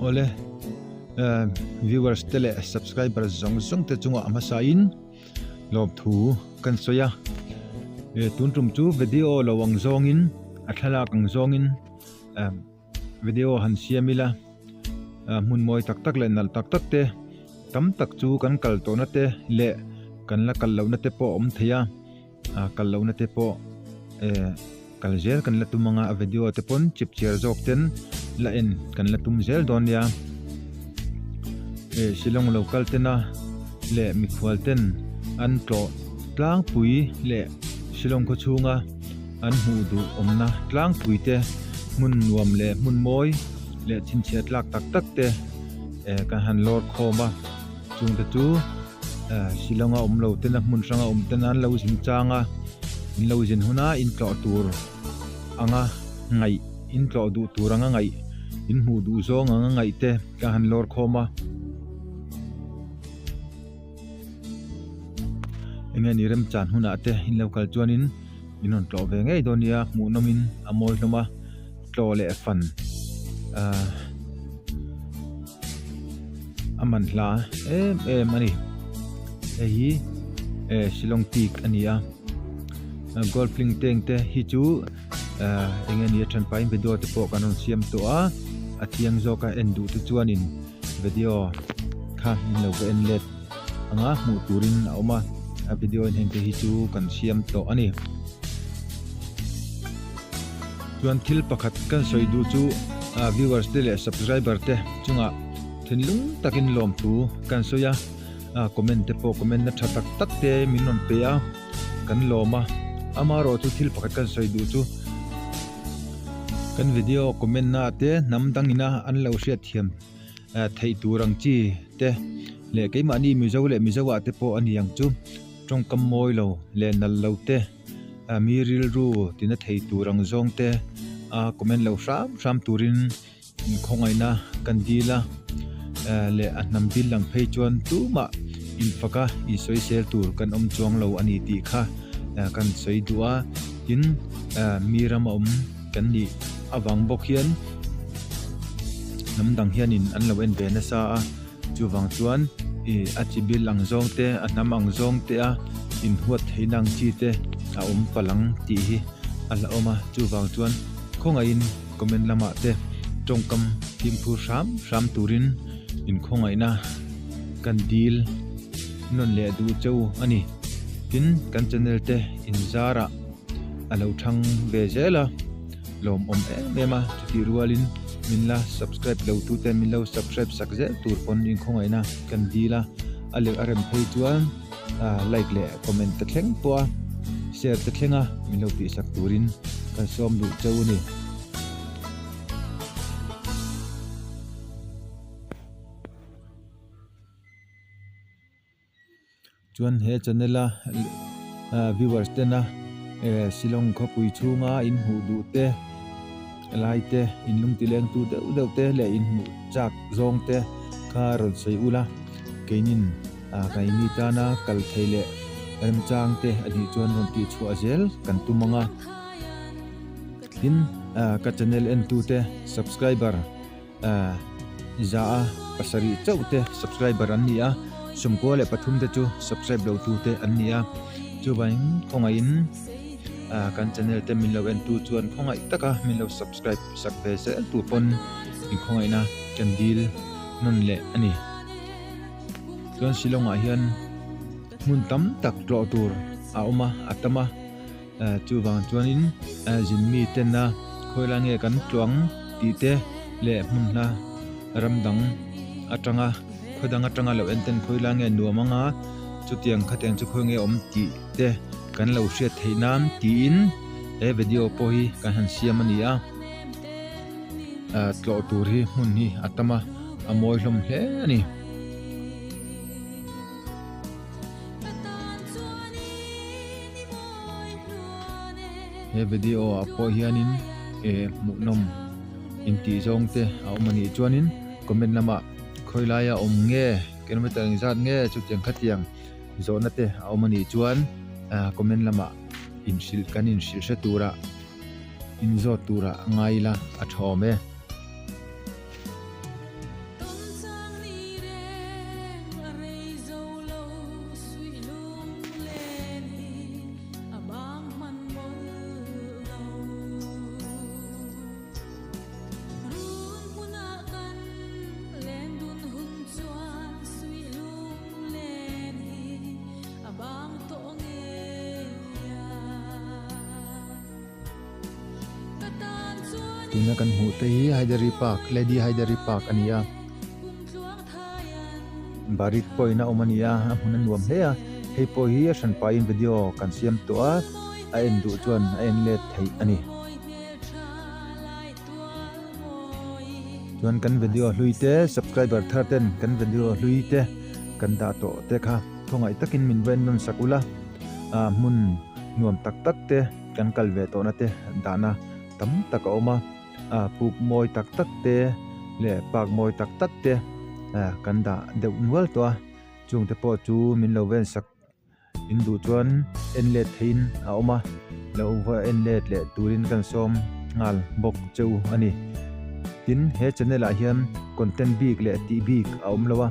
Awle viewers te leh subscriber zawng zawng te chungah hmasa in lawmthu kan sawi a tun tum chu video lo ang zawngin a thlalak ang zawngin video han siam ila hmun mawi tak tak leh nalh tak tak te tam tak chu kan kal tawhna te leh kan la kal lohna te pawh a awm thei a. A kal lohna te pawh eh kal zel kan la tum anga a video te pawn chip chiar zawk ten la en kan la tum zel dawn nia eh Shillong lo kal tena leh mikhual ten an tlawh tlangpui leh Shillong khaw chhunga an hmuh duh awmna tlangpui te hmun nuam leh hmun mawi leh chhinchhiah tlak tak tak te eh kan han lawr khawm a chungte chu. Shillong a awm lo ten a hmun hrang a awm ten an lo zin chang a in lo zin hun a in tlawh tur anga ngaih in tlawh duh tur anga ngaih in hmuh duh zawng anga ngaih te ka han lawr khawm a enge ni remchan hunah te in lo kal chuan in in rawn tlawh ve ngei dawn nia hmuh nawm in a mawi hlawm a tlawh leh fan ahh. A man hla em em a ni hei hi eh Shillong peak a ni a golf ling teng te hi chu eh eng nge ni a thenpahin video te pawh kan rawn siam tawh a a chiang zawk a en duh te chuanin video kha min lo va en let anga hmuh turin a awm a a video in heng te hi chu kan siam tawh a ni chuan thil pakhat kan sawi duh chu viewers te leh subscriber te chungah thinlung takin lawmthu kan sawi a comment te pawh comment na tha tak tak te min rawn pe a kan lawm a amaherawh chu thil pakhat kan sawi duh chu kan video comment na te hnam dang ina an lo hriat thiam theih tur ang chi te leh keimahni mizo leh mizo ah te pawh a ni ang chu tawngkam mawi lo leh nal lo te. Mi rilru tina thei tur ang zawng te a comment lo hram hram turin inkhawngaihna kan dil a leh a hnam dil lang phei chuan tumah infak a insawisel tur kan awm chuang lo a ni tih kha kan sawi duh a tin mi ram a awm kan nih avang bawk hian hnam dang hianin an lo en ve nasa a. Chuvang chuan ih a chi bil ang zawng te a hnam ang zawng te a inhuat theihna ang chi te a awm palh ang tih hi a la awm a chuvang chuan khawngaihin comment lamah te tawngkam fimkhur hram hram turin inkhawngaihna kan dil nawn leh duh cheu a ni tin kan channel te inzarah a lo thang ve zel a. Lawmawm em em a, chutih rualin min la subscribe lo tute min lo subscribe sak zel tur pawn inkhawngaihna kan dil a, a leh a rem phei chuan like leh comment te thleng pawh a share te thleng a min lo tih sak turin kan sawm duh cheu a ni. Chuan he channel a viewers tena Shillong khawpui chhunga in hmuh duh te lai te in lung ti leng tu deuh deuh te leh in hmuh chak zawng te kha rawn sawi ula keinin keini tana kal thei leh remchang te a nih chuan rawn tih chhuah zel kan tum ang a tin ka channel en tu te subscriber. Za a pasarih chauh te subscriber an ni a, 93 te chu subscribe lo tu te an ni a, chuvangin khawngaihin kan channel te min lo en tu chuan khawngaih taka min lo subscribe sak ve zel tur pawn inkhawngaihna kan dil nawn leh a ni. Chuan Shillong ah hian hmun tam tak tlawh tur a awm a, a tam a. Chuvang chuanin zin mi tena khawilai nge kan tluang tih te leh hmun hla ram dang atanga khaw dang atanga lo en ten khawilai nge nuam anga chutiang khatiang chu khawi nge awm tih te kan lo hriat theih nan tiin he video pawh hi kan han siam a ni a tlawh tur hi hmun hi a tam a a mawi hlawm hle a ni. He video ah pawh hianin eh hmuhnawm intih zawng te a awm a nih chuanin comment lamah khawi laia awm nge kilometer engzat nge chutiang khatiang zawhna te a awm a nih chuan ah comment lamah inhrilh kan inhrilh hre tura inzawt tura ngai ila a tha awm e. Tuna kan hmuh te hi Hydari Park, Lady Hydari Park a ni a. Barit pawhin a awm a ni a, a hmun a nuam hle a. Hei pawh hi a hran pahin video kan siam tawh a, a en duh chuan a en let theih a ni. Chuan kan video hlui te, subscriber thar ten kan video hlui te kan dah tawh te kha khawngaih takin min va en nawn sak ula, hmun nuam tak tak te kan kal ve tawhna te dahna tam tak a awm a, puk mawi tak tak te leh park mawi tak tak te kan dah deuh nual tawh a, chungte pawh chu min lo ven sak in duh chuan en let theihin a awm a, lo va en let leh turin kan sawm nghal bawk cheu a ni. Tin, he channel ah hian content bik leh tih bik a awm lo a,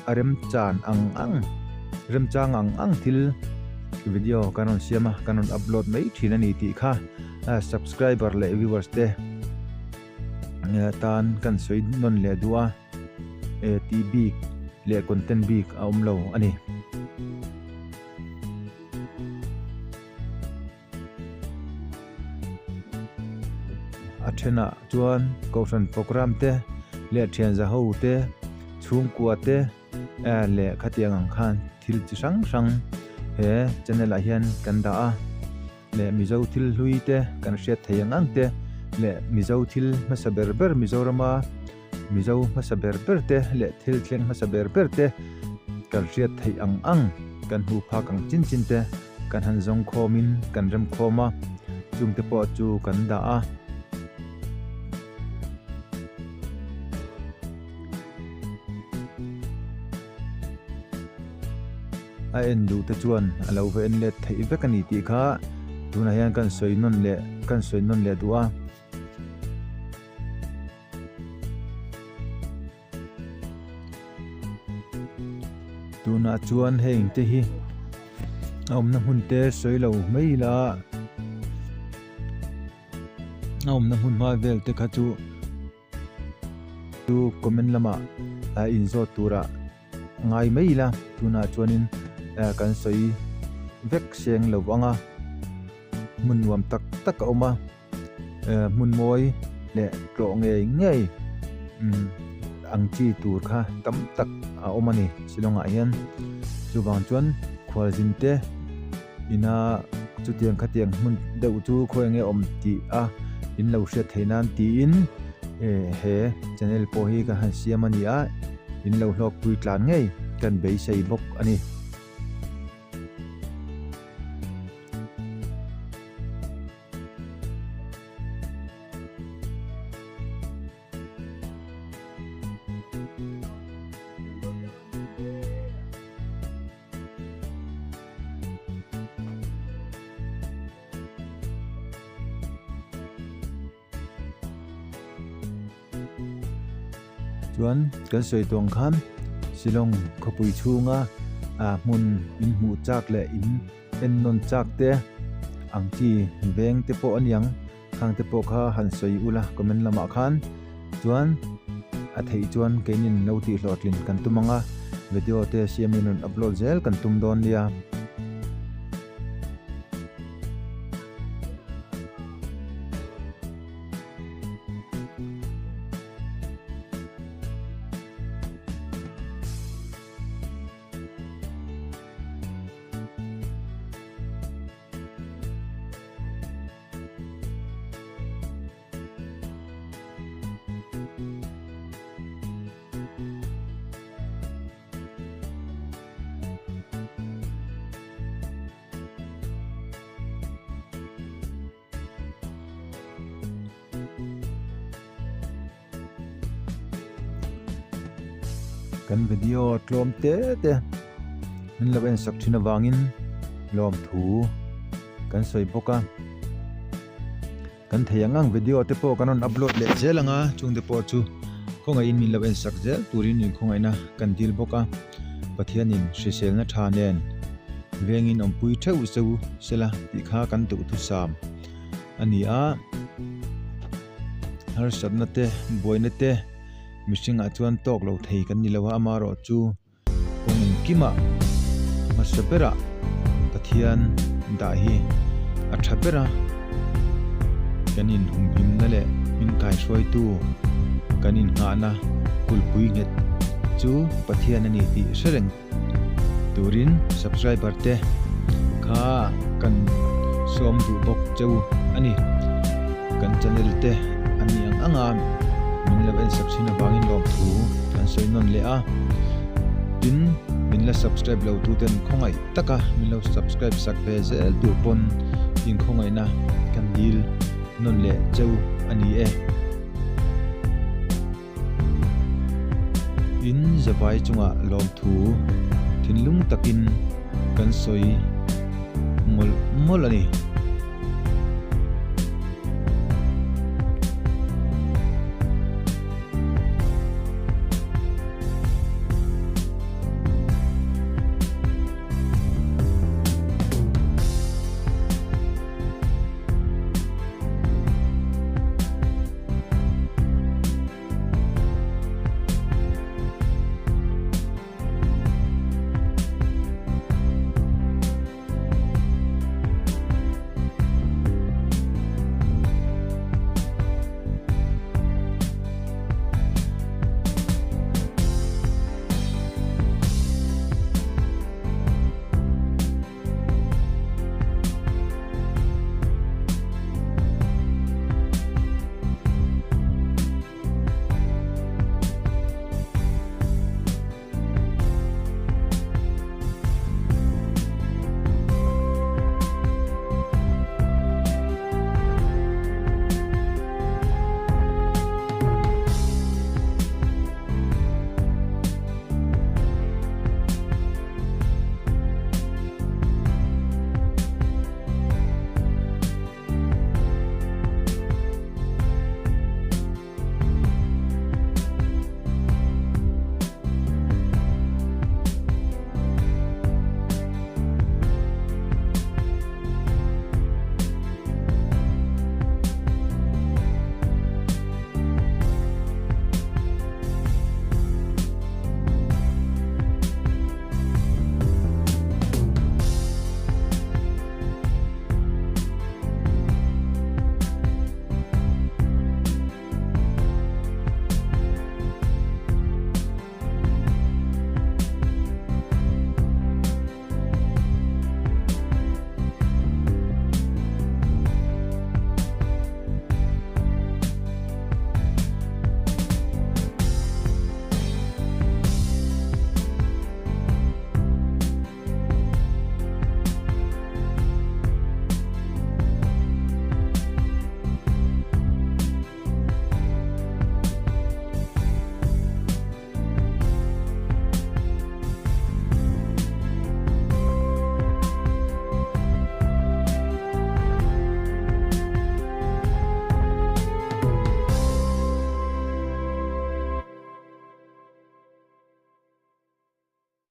a remchan ang ang remchang ang ang thil video kan rawn siam a, kan rawn upload mai thin a ni tih kha subscriber leh viewers te tan kan sawi nawn leh duh a. Tih bik leh content bik a awm lo a ni. A thenah chuan kohhran program te leh thianza ho te chhungkua te leh khatiang ang khan thil chi hrang hrang he channel ah hian kan dah a. Leh Mizo thil hlui te kan hriat thei ang ang te leh Mizo thil hmasa ber ber Mizorama Mizo hmasa ber ber te leh thil thleng hmasa ber ber te kan hriat theih ang ang kan hmuh phak ang chin chin te kan han zawng khawmin kan rem khawm a chungte pawh chu kan dah a. A en duh te chuan a lo va en let theih vek a ni tih kha tunah hian kan sawi nawn leh kan sawi nawn leh duh a. Tunah chuan heng te hi a awmna hmun te sawi lo mai ila a awmna hmun hma vel te kha chu. Chu comment lamah inzawt turah ngai mai ila tunah chuanin kan sawi vek seng lo ang a, hmun nuam tak tak a awm a, hmun mawi leh tlawh ngei ngei ang chi tur kha tam tak a awm a ni Shillong ah hian chuvang chuan khualzin te ina chutiang khatiang hmun deuh chu khawi enge awm tih a in lo hriat theih nan tiin he channel pawh hi ka han siam a ni a in lo hlawk pui tlan ngei kan beisei bawk a ni. Chuan kan sawi tawng khan Shillong khawpui chhunga ah hmun in hmuh chak leh in en nawn chak te ang chi veng te pawh a niang khang te pawh kha han sawi ula comment lamah khan chuan a theih chuan keinin lo tih hlawhtlin kan tum ang a video te siamin rawn upload zel kan tum dawn nia. Kan video tlawm te te min lo en sak thin avangin lawmthu kan sawi bawk a kan thei ang ang video te pawh kan rawn upload leh zel ang a chung te pawh chu khawngaihin min lo en sak zel turin in khawngaihna kan dil bawk a Pathianin hriselna tha nen vengin awmpui theuh zeu sela tih kha kan duhthusam a ni a. Harsatna te, buaina te mihringah chuan tawk lo thei kan ni lo a, amaherawh chu kawng engkimah hmasa berah Pathian dah hi a tha ber a, kan inhumhimna leh. Min kaihruaitu kan innghahna kulhpui nghet chu Pathian a ni tih hre reng turin subscriber te kha kan sawm duh bawk cheu a ni. Kan channel te a ni ang ang a, min lo en sak thin avangin lawmthu kan sawi nawn leh a. Tin, min la subscribe lo tu ten khawngaih taka min lo subscribe sak ve zel tur pawn inkhawngaihna kan dil nawn leh cheu a ni e. In zavai chungah lawmthu thinlung takin kan sawi mawlh mawlh a ni.